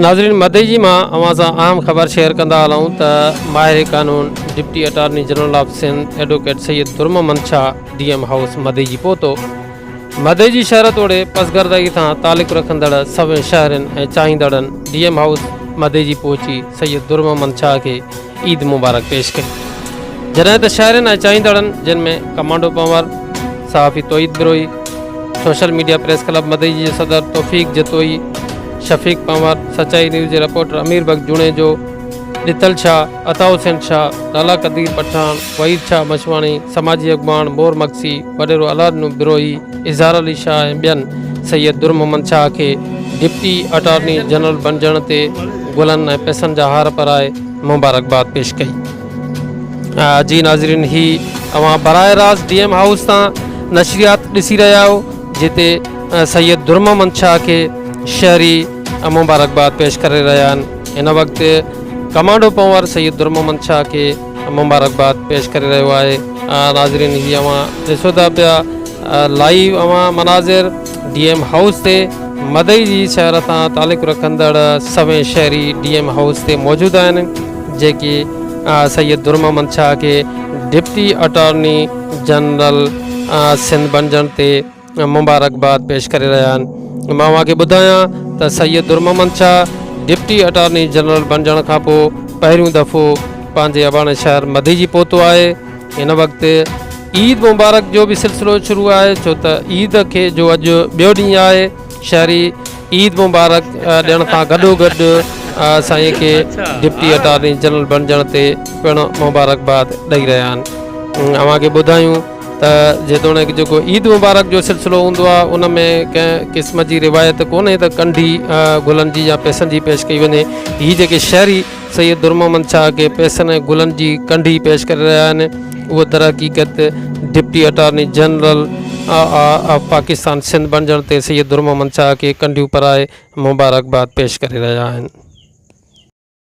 ناظرين مدئجي مان اوهان سان اهم خبر شيئر ڪندا هلون ته ماهر قانون deputy attorney general of Sindh advocate Syed Dur Muhammad Shah D M house Madeji پهتو. مدئجي شهر توڙي پسگردائي سان تعلق رکندڙ سوين شهرين ۽ چاهيندڙن ڊي ايم هائوس مدئجي پهچي سيد در محمد شاهه کي عيد مبارڪ پيش ڪئي. جڏهن ته شهرين ۽ چاهيندڙن جن ۾ ڪمانڊو پنهور، صحافي Tauheed Brohi, social media press club Madeji جي صدر توفيق جتوئي، شفيق پنهور، سچائي نيوز جي رپورٽر امير بخش جوڻيجو، ڏتل شاهه، عطا حسين شاهه، لالا قدير پٺاڻ، وحيد شاهه مشواڻي، سماجي اڳواڻ مور مگسي، وڏيرو الهڏنو بروهي، اظهار علي شاهه ۽ ٻين سيد در محمد شاهه کي ڊپٽي اٽارني جنرل بڻجڻ تي گلن ۽ پئسن جا هار پرائي مبارڪباد پيش ڪئي. جي ناظرين هي اوهان براهه راست ڊي ايم هائوس تان نشريات ڏسي رهيا آهيو جتي سيد در محمد شاهه کي شهري مبارڪباد پيش ڪري رهيا آهن. هن وقت ڪمانڊو پنهور سيد در محمد شاهه کي مبارڪباد پيش ڪري رهيو آهي. ناظرين هي اوهان ڏسو ٿا پيا لائيو اوهان مناظر ڊي ايم هائوس تي مدئي جي شهر سان تعلق رکندڙ سوين شهري ڊي ايم هائوس تي موجود آهن جيڪي سيد در محمد شاهه کي ڊپٽي اٽارني جنرل سنڌ بڻجڻ تي مبارڪباد پيش ڪري رهيا آهن. مان اوهان کي ٻڌايان ته Syed Dur Muhammad Shah deputy attorney general بڻجڻ کانپوء پهريون دفعو پنهنجي اباڻي شهر مديجي پهتو آهي. هن وقت عيد مبارڪ جو به سلسلو شروع آهي ڇو ته عيد کي جو اڄ ٻيو ڏينهن آهي شهري عيد مبارڪ ڏيڻ سان گڏوگڏ سائين کي ڊپٽي اٽارني جنرل بڻجڻ تي پڻ مبارڪباد ڏئي رهيا آهن. اوهان کي ٻڌايون ته جيتوڻيڪ جيڪو عيد مبارڪ جو سلسلو هوندو آهي ان ۾ ڪنهن قسم جي روايت ڪونهي ته ڪنڍي گلن جي يا پئسن جي پيش ڪئي وڃي. هي جيڪي شهري سيد در محمد شاهه کي پئسن ۽ گلن جي ڪنڍي پيش ڪري رهيا آهن اهو درحقيقت deputy attorney general of Pakistan Sindh بڻجڻ تي سيد در محمد شاهه کي ڪنڍيون پرائي مبارڪباد پيش ڪري رهيا آهن.